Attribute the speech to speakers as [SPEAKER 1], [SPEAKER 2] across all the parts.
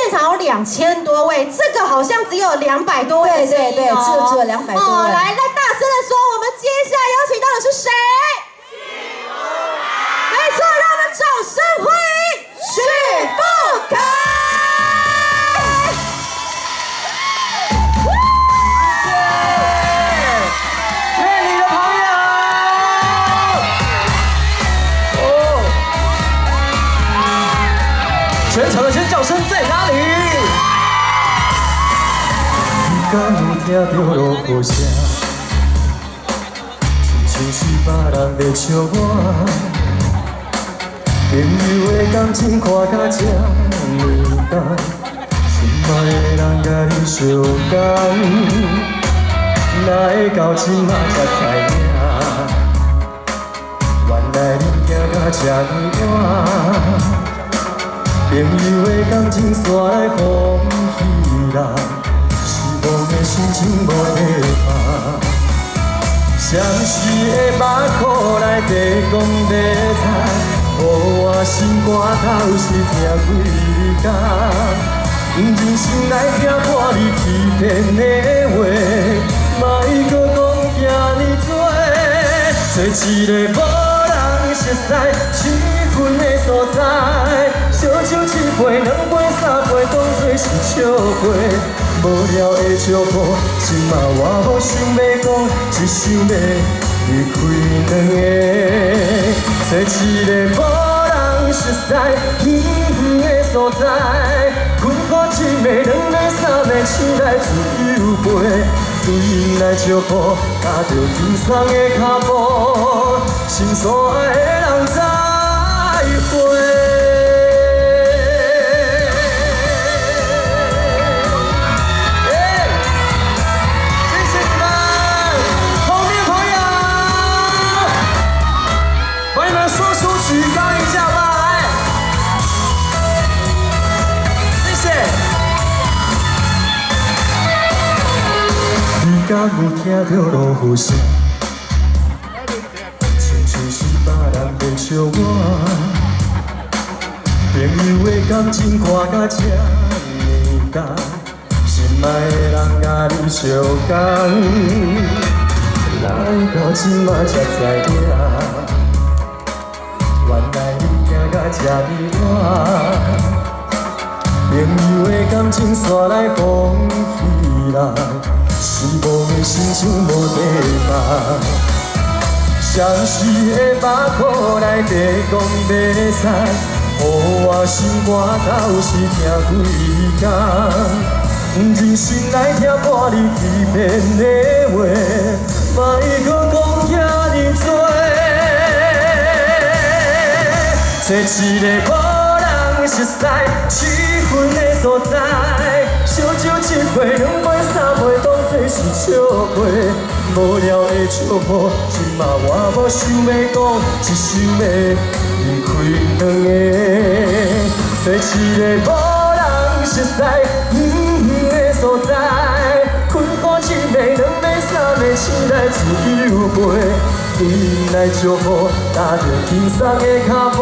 [SPEAKER 1] 现场有2000多位，這個好像只有200多位。
[SPEAKER 2] 對對對，只有200多位。
[SPEAKER 1] 哦，來，那大聲的說，我們接下來邀請到的是誰？沒錯，讓我們掌聲歡迎許富凱。
[SPEAKER 3] 全場的尖叫聲在哪裡？
[SPEAKER 4] 你敢有聽著落雨聲？親像是別人在笑我。朋友的感情看甲這呢重，心愛的人佮你相仝，哪會到這馬才知影？原來你行甲這呢晚。朋友的感情煞來放棄人，失望的心情無地放。誰是會目苦內底講欲猜，予我心肝頭是疼幾工。人生來聽破你欺騙的話，莫閣講這呢多。做一個無人熟似、試阮的所在。燒酒一杯、兩杯、三杯，當作是笑話。無聊的笑話，這馬我無想欲講，只想欲離開兩个。做一個無人熟似、遠遠的所在，困苦一暝、兩暝、三暝，醒來自由飛，對𪜶來祝福，踏著輕鬆的跤步，心所愛的人再會。
[SPEAKER 3] 举高一下吧，來，謝謝。
[SPEAKER 4] 你敢有聽著落雨聲？親像是別人在笑我。朋友的感情看甲這呢重，心愛的人佮你相仝，哪會到這馬才知影？原來你行甲這呢晚，朋友的感情煞來放棄人，失望的心情無地放。誰是會目苦內底講欲猜，予我心肝頭是疼幾工。人生來聽破你欺騙的話，莫閣講遐呢多。做一個無人熟似、試阮的所在，燒酒一杯、兩杯、三杯，當作是笑話。無聊的笑話，這馬我無想欲講，只想欲離開兩个。做一個無人熟似、遠遠的所在，困苦一暝、兩暝、三暝，醒來自由飛。對𪜶來祝福，踏著輕鬆的跤步，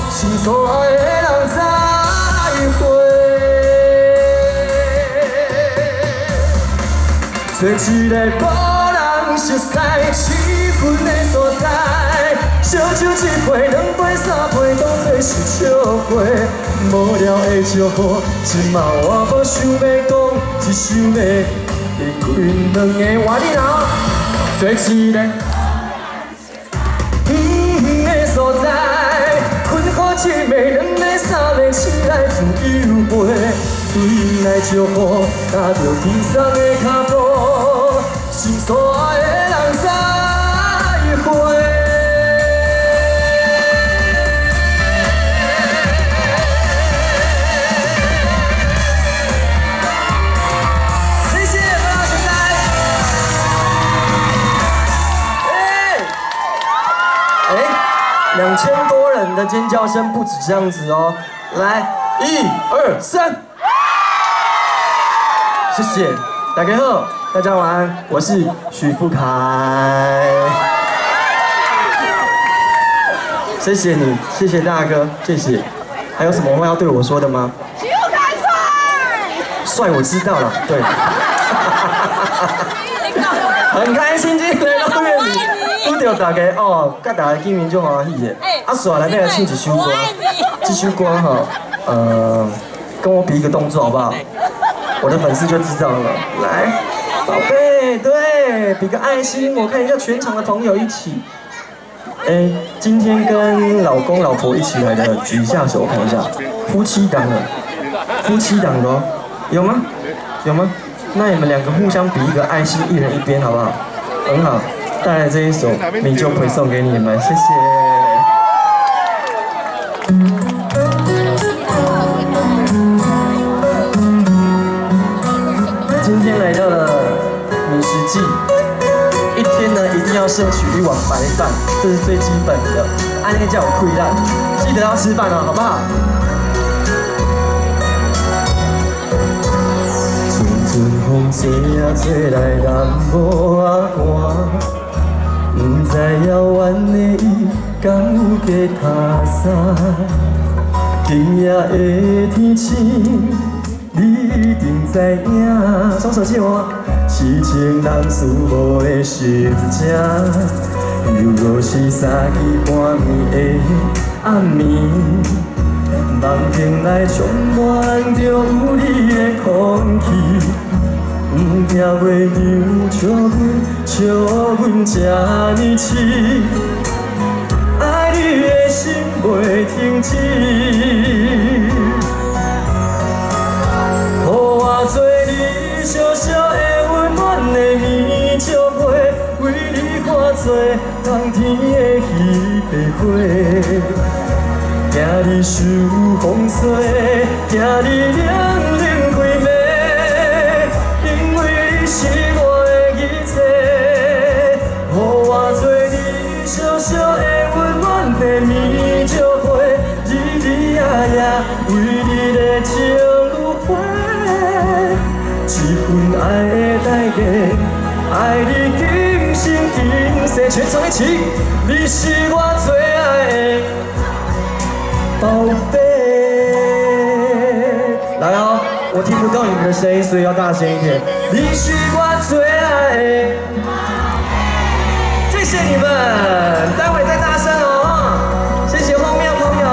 [SPEAKER 4] 心所愛的人再會。做一個無人熟似、試阮的所在，燒酒一杯、兩杯、三杯，當作是笑話。無聊的笑話，這馬我無想欲講，只想欲離開兩个。换你啦！做一个遠遠的所在，困苦一暝、兩暝、三暝，醒來自由飛，對𪜶來祝福，踏著輕鬆的跤步，心所愛的人再會。
[SPEAKER 3] 謝謝，謝謝。哎，2000多人的尖叫聲不止這樣子哦！來，一二三，謝謝，大家好，大家晚安，我是許富凱，謝謝你，謝謝大哥，謝謝。還有什麼話要對我說的嗎？
[SPEAKER 1] 許富凱
[SPEAKER 3] 帥我知道了，對。很開心今天來到苑裡，拄著大家哦，佮大家見面足歡喜的。啊，紲來欲來唱一首歌，這首歌哈，跟我比一個動作好不好？我的粉絲就知道了。來，寶貝，對，比個愛心，我看一下全場的朋友一起。哎，今天跟老公老婆一起來的，舉一下手，我看一下，夫妻檔的，夫妻檔的哦，有嗎？有嗎？那你們兩個互相比一個愛心，一人一邊，好不好？很好，帶來這一首《米酒陪》送給你們，謝謝。今天來到了美食季，一天呢一定要攝取一碗白飯，這是最基本的。按呢才有氣力，記得要吃飯哦，好不好？
[SPEAKER 4] 陣風吹啊吹來南無仔寒，毋知遙遠的伊敢有加塔衫。今夜的天晴，你一定知影。
[SPEAKER 3] 雙手借我。
[SPEAKER 4] 痴情人思無的心情，猶如是三更半暝的暗暝，夢境內充滿著有你的空氣。毋驚月娘笑阮，笑阮這呢痴，愛你的心袂停止。予我做你小小的溫暖的棉石被，為你化做冬天的彼塊花。驚你受風吹，驚你冷冷開暝，因為你是我的一切。予我做你小小的溫暖的棉石被，日日夜夜為你的情如火。這份愛的代價，愛你今生今世，
[SPEAKER 3] 全場一起，
[SPEAKER 4] 你是我最愛的寶貝。
[SPEAKER 3] 來哦，我聽不到你們的聲音，所以要大聲一點。
[SPEAKER 4] 你是我最愛的，
[SPEAKER 3] 謝謝你們，待會再大聲哦。謝謝後面的朋友，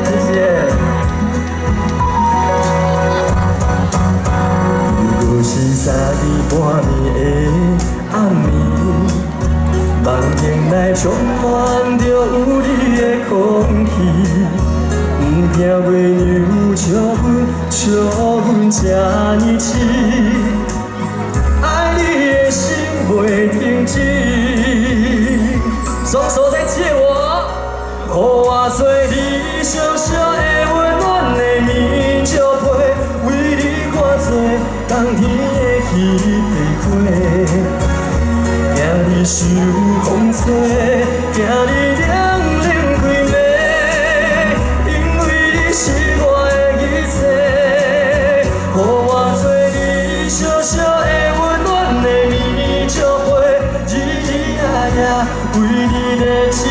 [SPEAKER 3] 謝謝。
[SPEAKER 4] 如果是三更半暝的暗暝，夢境內充滿著有你的空氣，毋驚月娘笑阮，笑阮這呢痴，愛你的心袂停止。
[SPEAKER 3] 雙手再借我，
[SPEAKER 4] 予我做你小小的溫暖的棉石被，為你化做冬天的彼塊花。驚你受風吹，驚你冷冷開暝，因為你是我的一切。予我做你小小的溫暖的棉石被，日日夜夜為你的情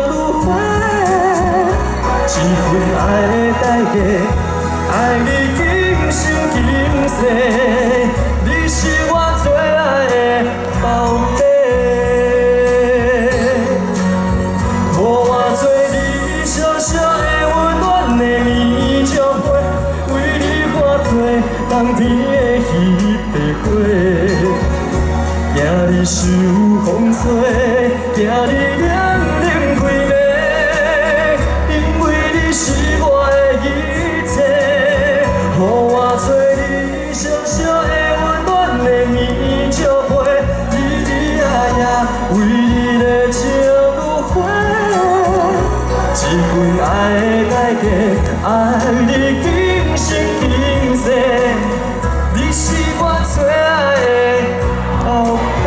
[SPEAKER 4] 如火。這份愛的代價，愛你今生今世，你是我最愛的寶貝。予我做你小小的溫暖的棉石被，為你化做冬天的彼塊花。驚你受風吹，驚你冷冷開暝，因為你是我的一切。予我做你小小的溫暖的棉石被，日日夜夜為你的情如火。這份愛的代價，愛你今生今世，你是我最愛的寶貝。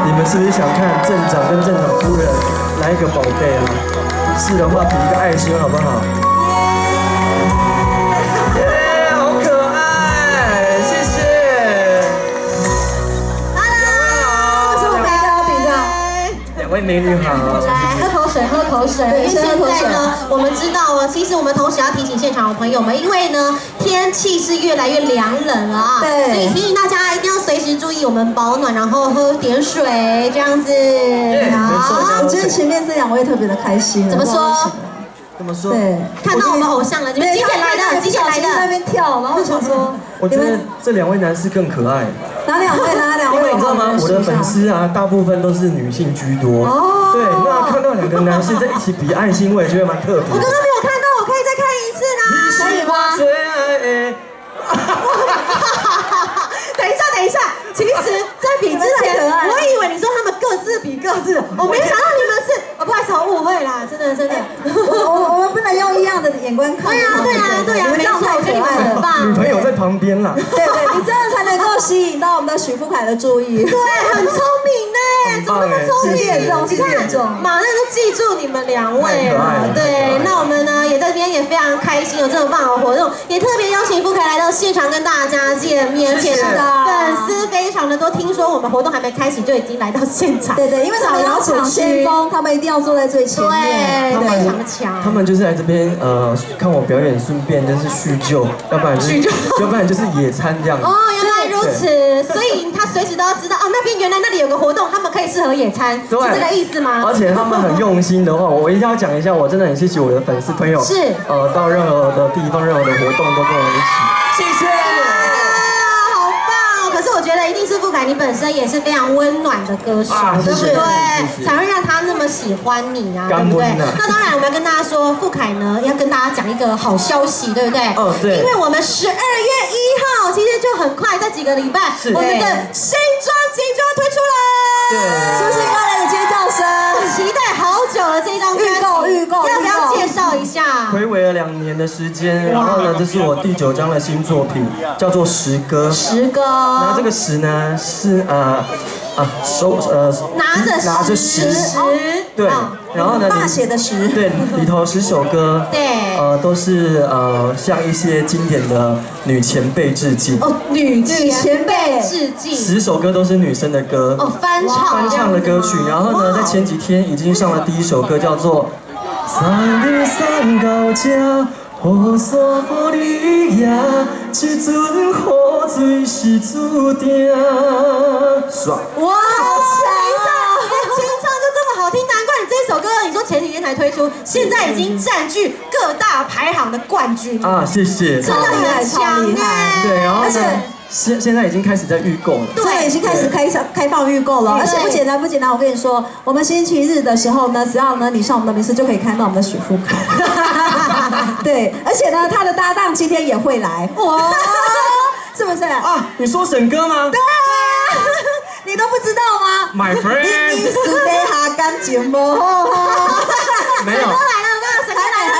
[SPEAKER 3] 你們是不是想看鎮長跟鎮長夫人來一個寶貝啊？是的話，比一個愛心好不好？耶，好可愛，謝謝。
[SPEAKER 1] Hello，
[SPEAKER 2] 是不是我們應該要比的？
[SPEAKER 3] 兩两位美女好。
[SPEAKER 1] 来喝口水，喝口水。因为现在呢，我们知道哦，其实我们同时要提醒现场的朋友们，因为呢天气是越来越凉冷了啊，所以提醒大家一定要随时注意我们保暖，然后喝点水这样子。
[SPEAKER 3] 好，
[SPEAKER 2] 我觉得前面这两位特别的开心。
[SPEAKER 1] 怎么说？
[SPEAKER 3] 怎么说？
[SPEAKER 2] 对，
[SPEAKER 1] 看到我们偶像了，你们几点来的？几点来的？
[SPEAKER 2] 在那边跳，然后想说，
[SPEAKER 3] 我觉得这两位男士更可爱。
[SPEAKER 2] 哪两位？哪两位？
[SPEAKER 3] 因为你知道吗？我的粉丝啊，大部分都是女性居多。哦。对，那看到两个男士在一起比爱心，我也觉得蛮特别。
[SPEAKER 1] 我刚刚没有看到，我可以再看一次啦。
[SPEAKER 2] 可以吗？
[SPEAKER 1] 等一下，等一下，其实，在比之前，我以为你说他们各自比各自，我没想到你们是，哦，不好意思，误会啦，真的真的。
[SPEAKER 2] 我们不能用异样的眼光看。
[SPEAKER 1] 对啊对啊对啊，
[SPEAKER 2] 你们这样太可爱了。
[SPEAKER 3] 女朋友在旁边啦。
[SPEAKER 2] 对对，你这样才能够吸引到我们的许富凯的注意。
[SPEAKER 1] 对，很聪明呢，怎么那么聪明？
[SPEAKER 2] 你看，
[SPEAKER 1] 马上就记住你们两位了。对，那我们呢也在这边也非常开心，有这么棒的活动，也特别邀请富凯来到现场跟大家见面。而且粉丝非常的多，听说我们活动还没开始就已经来到现场。
[SPEAKER 2] 对对，因为他们要抢先锋，他们一定要坐在最前面，
[SPEAKER 1] 对，非常的强。
[SPEAKER 3] 他们就是来这边看我表演，顺便就是叙旧，要不然就是要不然就是野餐这样。
[SPEAKER 1] 哦，原来如此，所以他随时都要知道哦，那边原来那里有个活动，他们可以适合野餐，是这个意思吗？
[SPEAKER 3] 而且他们很用心的话，我一定要讲一下，我真的很谢谢我的粉丝朋友，
[SPEAKER 1] 是
[SPEAKER 3] 到任何的地方、任何的活动都跟我一起，谢谢。
[SPEAKER 1] 可是我觉得一定是富凯，你本身也是非常温暖的歌手，对不对？才会让他那么喜欢你啊，对不对？那当然，我们要跟大家说，富凯呢要跟大家讲一个好消息，对不对？
[SPEAKER 3] 哦，对。
[SPEAKER 1] 因为我们12月1号，其实就很快，在几个礼拜，我们的新专辑就要推出了，
[SPEAKER 3] 对，
[SPEAKER 2] 是不是要来个尖叫声？
[SPEAKER 1] 期待好久了这一张专辑，
[SPEAKER 2] 预告，
[SPEAKER 1] 要不要介绍一下？
[SPEAKER 3] 睽违了2年的时间，然后呢，这是我第9张的新作品，叫做《十歌》。
[SPEAKER 1] 十歌。
[SPEAKER 3] 那这个十呢是手
[SPEAKER 1] 拿着十，
[SPEAKER 3] 对，然后呢
[SPEAKER 2] 大写的十，
[SPEAKER 3] 对，里头10首歌，
[SPEAKER 1] 对，
[SPEAKER 3] 都是向一些经典的女前辈致敬。
[SPEAKER 1] 哦，女前辈致敬。
[SPEAKER 3] 10首歌都是女生的歌。
[SPEAKER 1] 哦，翻唱
[SPEAKER 3] 的歌曲。然后呢，在前几天已经上了第1首歌，叫做《送你送到这，雨伞予你举，这阵雨水是注定。》爽！
[SPEAKER 1] 哇，等一下，连清唱就这么好听，难怪你这首歌，你说前几天才推出，现在已经占据各大排行的冠军
[SPEAKER 3] 啊！谢谢，
[SPEAKER 1] 真的很强哎。
[SPEAKER 3] 对，然后呢？现在已经开始在预购了，
[SPEAKER 2] 对，已经开始开放预购了，而且不简单不简单，我跟你说，我们星期日的时候呢，只要呢你上我们的名字就可以看到我们的许富凯，对，而且呢他的搭档今天也会来，哇，是不是
[SPEAKER 3] 啊？你说沈哥吗？
[SPEAKER 2] 对啊，你都不知道吗
[SPEAKER 3] ？My friend，
[SPEAKER 2] 你私底下感情无好，
[SPEAKER 3] 没有。
[SPEAKER 1] 沈哥来了吗？沈哥来了。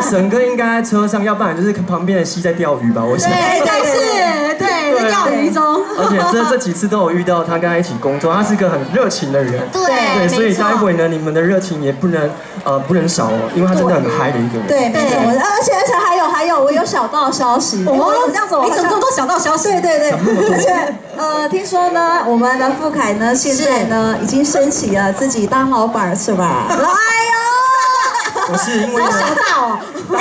[SPEAKER 3] 沈哥应该在车上，要不然就是旁边的溪在钓鱼吧，我想。
[SPEAKER 1] 对，应该是对，在钓鱼中。
[SPEAKER 3] 而且这几次都有遇到他，跟他一起工作，他是个很热情的人。
[SPEAKER 1] 对，
[SPEAKER 3] 所以待会呢，你们的热情也不能少哦，因为他真的很嗨的一个人。
[SPEAKER 2] 对，没错。而且还有，我有小道消息。哦，这样子，
[SPEAKER 1] 你怎么这么多小道消息？
[SPEAKER 2] 对对对。而且听说呢，我们的富凯呢，现在呢已经升起了自己当老板是吧？哎呦！
[SPEAKER 3] 不是因为
[SPEAKER 1] 好小道哦，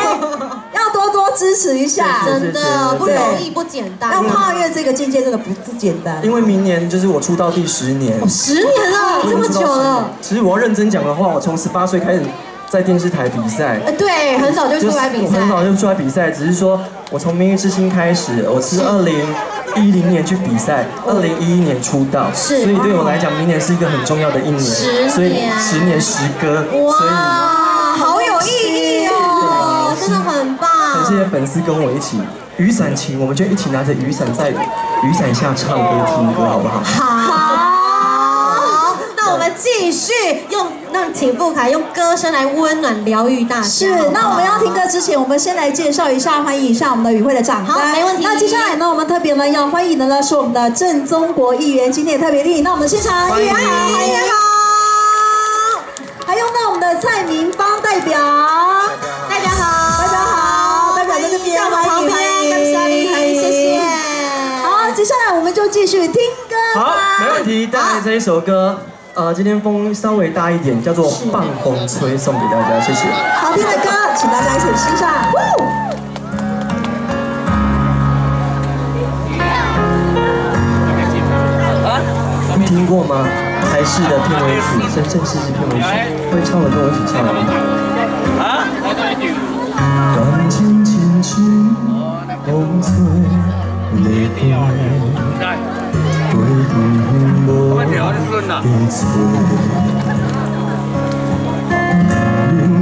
[SPEAKER 2] 要多多支持一下，
[SPEAKER 1] 真的不容易，不简单。
[SPEAKER 2] 要跨越这个境界，真的不简单。
[SPEAKER 3] 因为明年就是我出道第10年，10
[SPEAKER 1] 年了，这么久了。
[SPEAKER 3] 其实我要认真讲的话，我从18岁开始在电视台比赛，
[SPEAKER 1] 对，很早就出来比赛，
[SPEAKER 3] 很早就出来比赛，只是说我从明日之星开始，我是2010年去比赛，2011年出道，
[SPEAKER 1] 是，
[SPEAKER 3] 所以对我来讲，明年是一个很重要的一年，所以10年10歌，所以。
[SPEAKER 1] 好有意义哦，真的很棒。
[SPEAKER 3] 很谢谢粉丝跟我一起雨伞情，我们就一起拿着雨伞在雨伞下唱歌听歌，好不好？
[SPEAKER 1] 好，那我们继续用让请富凯用歌声来温暖疗愈大家。
[SPEAKER 2] 是，那我们要听歌之前，我们先来介绍一下，欢迎一下我们的与会的长官。
[SPEAKER 1] 好，没问题。
[SPEAKER 2] 那接下来呢，我们特别呢要欢迎的呢是我们的郑宗国议员，今天也特别莅临到我们现场，议员好，
[SPEAKER 1] 欢迎好。
[SPEAKER 2] 还有呢，我们的蔡明芳代表，
[SPEAKER 1] 代表好，
[SPEAKER 2] 代表好，代表在这边，
[SPEAKER 1] 欢迎欢迎欢迎，谢谢。
[SPEAKER 2] 好，接下来我们就继续听歌。
[SPEAKER 3] 好，没问题，带来这一首歌。今天风稍微大一点，叫做《放风吹》，送给大家，谢谢。
[SPEAKER 2] 好聽的歌，請大家一起欣賞。
[SPEAKER 3] 你聽過嗎？台視的片尾曲，《生生世世》片尾曲，會唱的跟我一起唱。啊？感情親像風吹的飛，飛遠無地找。冷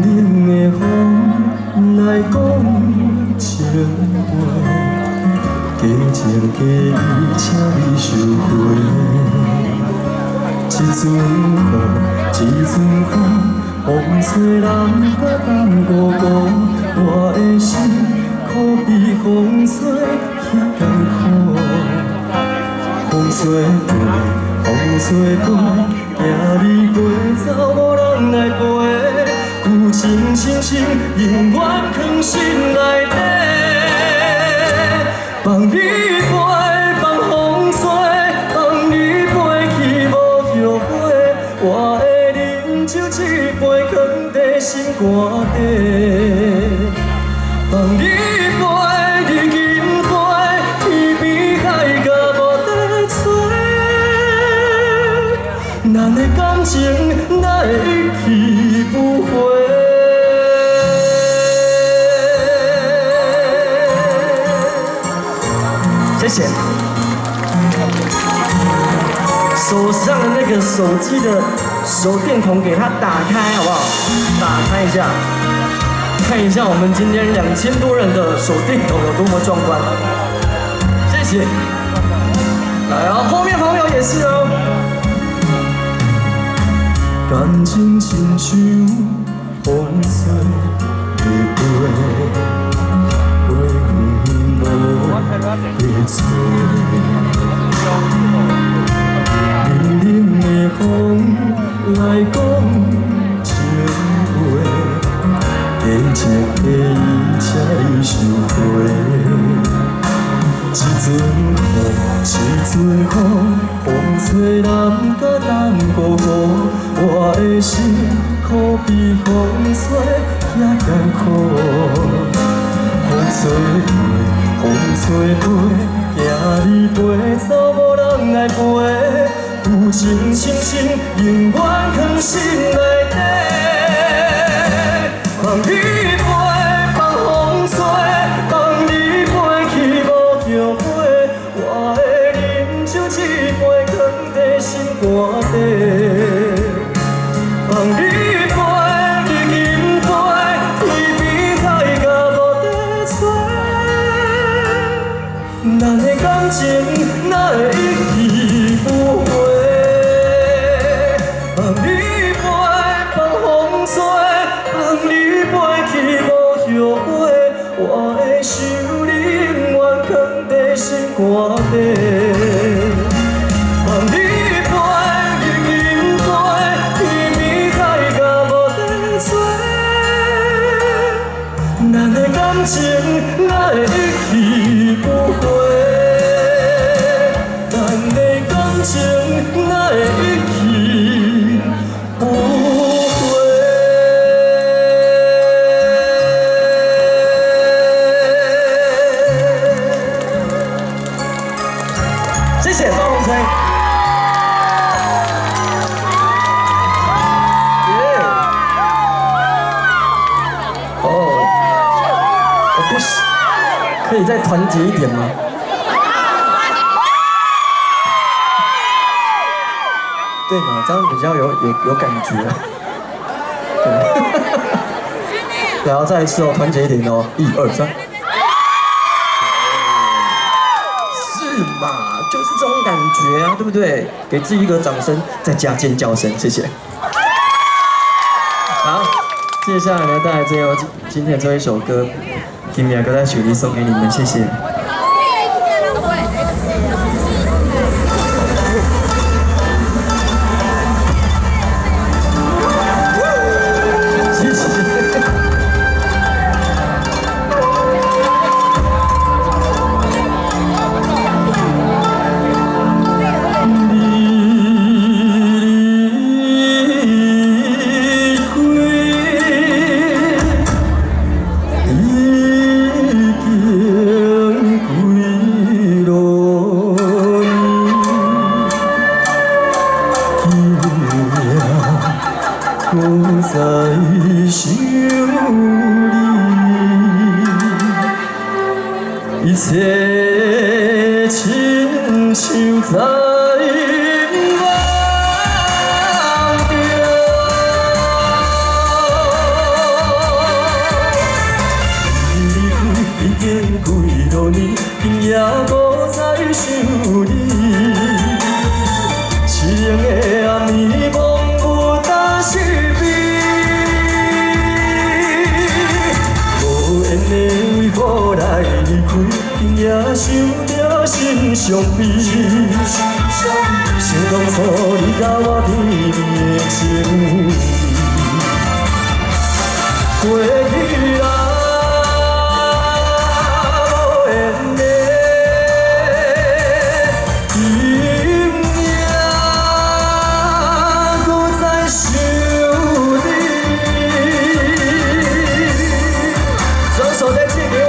[SPEAKER 3] 冷的風來講情話，假情假意，請你收回。一陣雨，一陣風，風吹人甲东孤孤，我的心可比風吹遐艰苦。風吹过，風吹过，惊你飞走無人來陪，旧情深深永遠藏心內底，放你飛，放風吹，放你飛去無後悔，我的啉酒一杯，藏在心肝底。放你飞，你紧飞，天边海角無得找。咱的感情哪會一去不回？謝謝。手上的那個手機的手電筒給它打開，好不好？打開一下，看一下我們今天2000多人的手電筒有多麼壯觀。謝謝。來哦，後面朋友也是哦。感情親像風吹的飛，飛遠無地找。冷冷的風來講情話，假情假意，請你收回。一陣雨，一陣風，風吹人甲东孤孤，我的心可比風吹遐艰苦。風吹过，風吹過，驚你飛走無人來陪，舊情深深永遠藏心內底。放你飛，放風吹，放你飛去無後悔，我的啉酒一杯，藏在心肝底。放你飛，你緊飛，天邊海角無得找。咱的感情哪會一去不回？放你飛，放風吹，放你飛去無後悔，我的心永遠藏在心肝底。放你飛，你緊飛，天邊海角無得找。咱的感情哪會一去不回？咱的感情哪會一去不回？謝謝放風吹。哦，我不是，可以再團結一點嗎？對嘛，這樣比較有感覺。對，然後再一次哦，團結一點哦，1、2、3。是嘛，就是這種感覺啊，對不對？給自己一個掌聲，再加尖叫聲，謝謝。好，接下來呢，帶來最後今天最後一首歌，《今夜歌單曲》送給你們，謝謝。謝謝。你
[SPEAKER 4] 搁再想你，一切亲像在梦中。你离开已经几落年，今夜搁再想你。凄冷的暗暝，梦有担是悲。无缘的为何来离开？今夜想著心伤悲。想当初你佮我甜蜜的情意，过去啊，无缘的，今夜搁再想你。双手再借给我。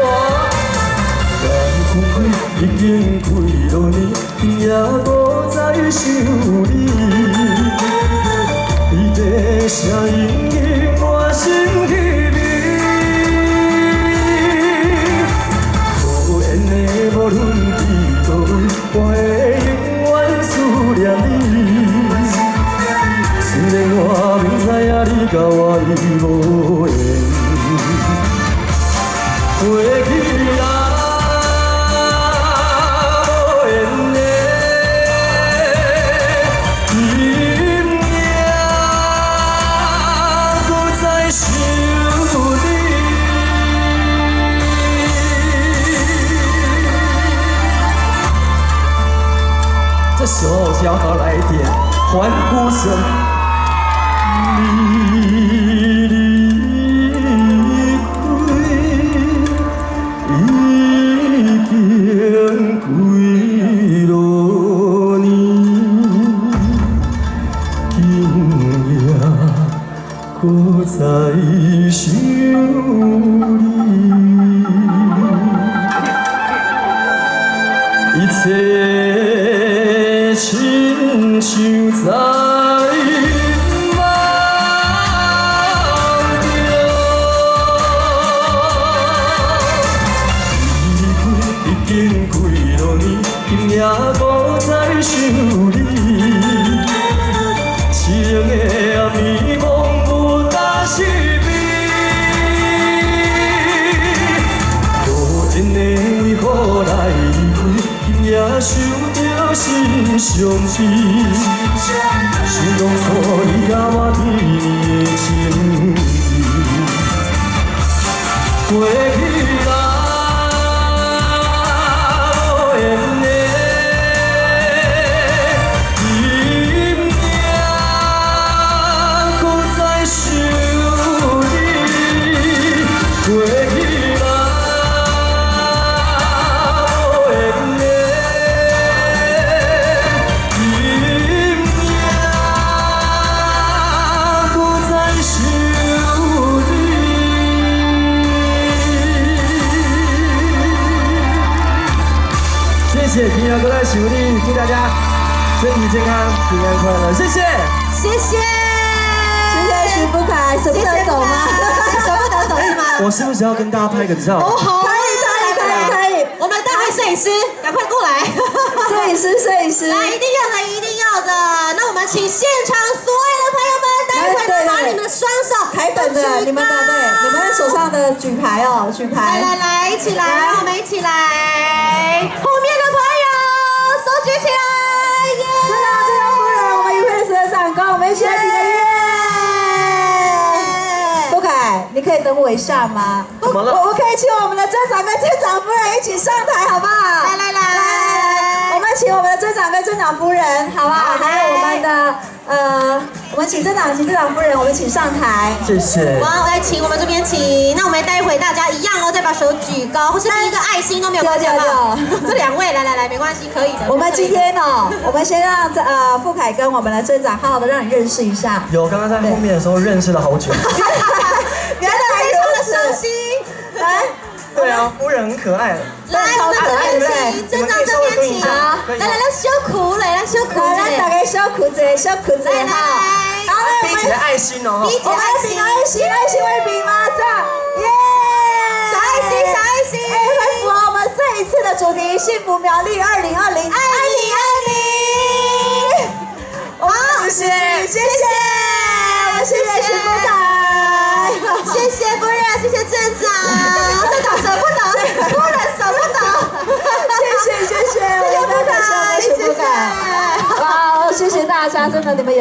[SPEAKER 4] 难分开已经几落年，今夜搁再想你。你的声音满心稀微。无缘的，无论伫佗位，我会永远思念你。虽然我明知影你佮我已无缘，过去啊，无缘的，今夜搁再想你。这时候就要来一点欢呼声。你离开已经几落年，今夜搁再想你，一切亲像在梦中。你离开已经几落年，今夜搁再想你。凄冷的暗暝，梦有担是悲。无缘的为何来离开？今夜想著心伤悲。想当初你佮我甜蜜的情意，过去啊，无缘的，今夜搁再想你。过去啊，无缘的，今夜搁再想你。谢谢，今夜搁再想你，祝大家身体健康，平安快乐，谢谢。
[SPEAKER 1] 谢谢，
[SPEAKER 2] 谢谢许富凯，舍不得走吗？
[SPEAKER 1] 舍不得走是吗？
[SPEAKER 3] 我是不是要跟大家拍个照？
[SPEAKER 1] 哦，好，
[SPEAKER 2] 可以可以可以可以。
[SPEAKER 1] 我们大会摄影师，赶快过来。
[SPEAKER 2] 摄影师，摄影师，
[SPEAKER 1] 来，一定要的，一定要的。那我们请现场所有的朋友们，待会呢把你们的双手
[SPEAKER 2] 台粉的，你们的对，你们手上的举牌哦，举牌。
[SPEAKER 1] 来来来，一起来，让我们一起来。后面的朋友手举起来，耶！
[SPEAKER 2] 镇长，镇长夫人，我们一会的长官，我们一起来比个耶！富凯，你可以等我一下吗？
[SPEAKER 3] 怎么了？
[SPEAKER 2] 我可以请我们的镇长跟镇长夫人一起上台，好不好？
[SPEAKER 1] 来来来来，
[SPEAKER 2] 我们请我们的镇长跟镇长夫人，好不好？还有我们的我们请镇长、请镇长夫人，我们请上台。
[SPEAKER 3] 谢谢。
[SPEAKER 1] 好，来请我们这边请。那我们待会大家一样哦，再把手举高，或是比一个爱心都没有关系，好不好？这两位，来来来，没关系，可以的。
[SPEAKER 2] 我们今天哦，我们先让富凯跟我们的镇长好好的让你认识一下。
[SPEAKER 3] 有，刚刚在后面的时候认识了好久。
[SPEAKER 2] 原来
[SPEAKER 1] 非常的伤心。
[SPEAKER 2] 来，
[SPEAKER 3] 对啊，夫人很可爱。
[SPEAKER 1] 来，我们这边请，镇长这边请。来来来，小苦来，来小苦
[SPEAKER 2] 来，大家小小褲子，小褲子
[SPEAKER 1] 來
[SPEAKER 2] 哈。
[SPEAKER 1] 來。
[SPEAKER 2] 好，來
[SPEAKER 3] 比一個愛心哦。
[SPEAKER 1] 比
[SPEAKER 2] 我們要比個愛心，愛心會比嗎？這樣，耶！
[SPEAKER 1] 小愛心，小愛心。
[SPEAKER 2] 哎，很符合我們這一次的主題——幸福苗栗2020，愛你愛你。好，謝謝，謝謝，我們謝謝許富凱，
[SPEAKER 1] 謝謝夫人，謝謝鎮長，鎮長捨不得，夫人捨不得，
[SPEAKER 2] 謝謝謝謝，我們非常感謝我們許富凱，哇，謝謝大家，真的你們也。